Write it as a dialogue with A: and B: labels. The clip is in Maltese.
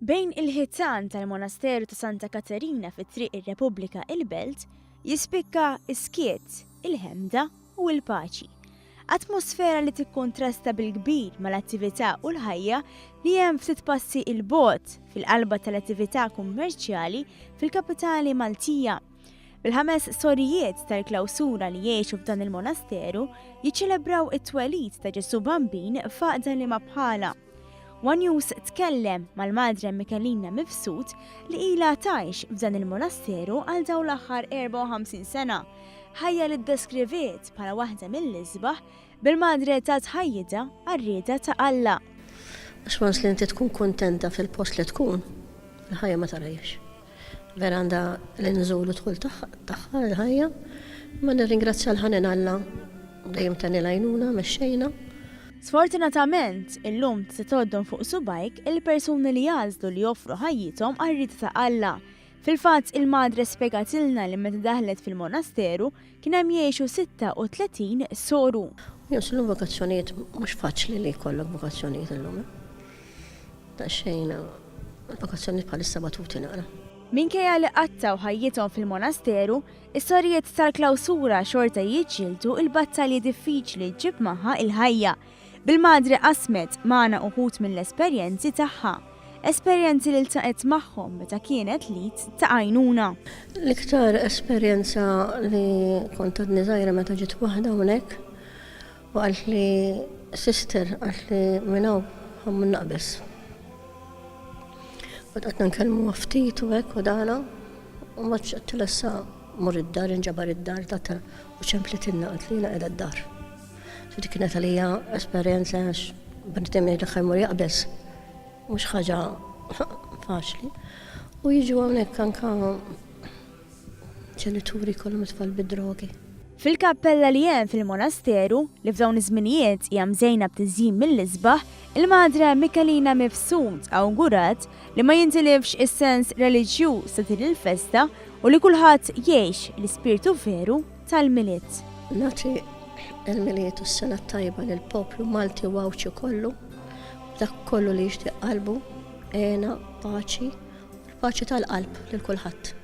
A: Bejn il-ħitan tal-Monasteru ta' Santa Katerina fi Triq ir-Repubblika il-Belt jispikka s-skiet, il-ħemda u l-paċi. Atmosfera li tikkontrasta bil-kbir mal-attività u l-ħajja li hemm ftit passi 'il bogħod fil-qalba tal-attività kummerċjali fil-kapitali Maltija. Bil-ħames sorijiet tal-klawsura li jgħixu f'dan il-monasteru jiċċelebraw it-twelid ta' Ġesù Bambin f'għaqda liema bħalha. One News tkellem mal-Madre Michelina Mifsud li ilha tgħix f'dan il-monasteru għal dawn l-aħħar 54 sena, ħajja li ddeskriviet bħala waħda mill-isbaħ bil-Madre tat ħajjitha għar-rieda ta' Alla.
B: Għax once li inti tkun kuntenta fil-post li tkun, il-ħajja ma tarahiex. Vera għandha l-inżul u dħul tagħha l-ħajja, imma nirringrazzja l-ħanin Alla dejjem tani l-għajnuna, mexxejna.
A: Sfortunatament, illum tista' tgħoddhom fuq subgħajk il-persuni li jagħżlu li joffru ħajjithom għar-rieda ta' Alla. Fil-fatt, il-Madre spjegatilna li meta daħlet fil-monasteru kien hemm jgħixu 36 soru.
B: Jien illum vokazzjonijiet mhux faċli li jkollok vokazzjonijiet illum. Daqsxejn il-vokazzjonijiet bħalissa batuti naqra.
A: Minkejja li qattgħu ħajjithom fil-monasteru, is-sorijiet tal-klawsura xorta jiġġieldu l-battalji diffiċli li ġġib magħha l-ħajja. Bil-Madre qasmet magħna uħud mill-esperjenzi tagħha. Esperjenzi li ltaqgħet magħhom meta kienet l-id ta' għajnuna.
B: L-iktar esperjenza li kont għadni żgħira meta ġiet waħda hawnhekk U qaltli, Sister, qaltli, minn hawn ħa mmur naqbeż. U qgħadna nkellmuha ftit u hekk u dana, u mbagħad għedtilha issa mur id-dar, inġabar id-dar, tata, u ċemplitilna qaltli jiena qiegħda d-dar. So dik kienet għalija esperjenza għax bniedem jgħidlek ħa jmur jaqbeż, mhux ħaġa faċli. U jiġu hawnhekk anke Ġenituri jkollhom it-tfal bid-drogi.
A: Fil-kappella li hemm fil-monasteru, li f'dawn iż-żminijiet hija mżejna b'tiżjin mill-isbaħ, il-Madre Michelina Mifsud awgurat li ma jintilifx is-sens reliġjuż ta' din il-festa u li kulħadd jgħix l-ispirtu veru tal-Milied.
B: Nagħti l-Milied u s-Sena t-Tajba lill-poplu Malti u Għawdxi kollu, b'dak kollu li jixtieq qalbu, hena, paċi u l-paċi tal-qalb lil kulħadd.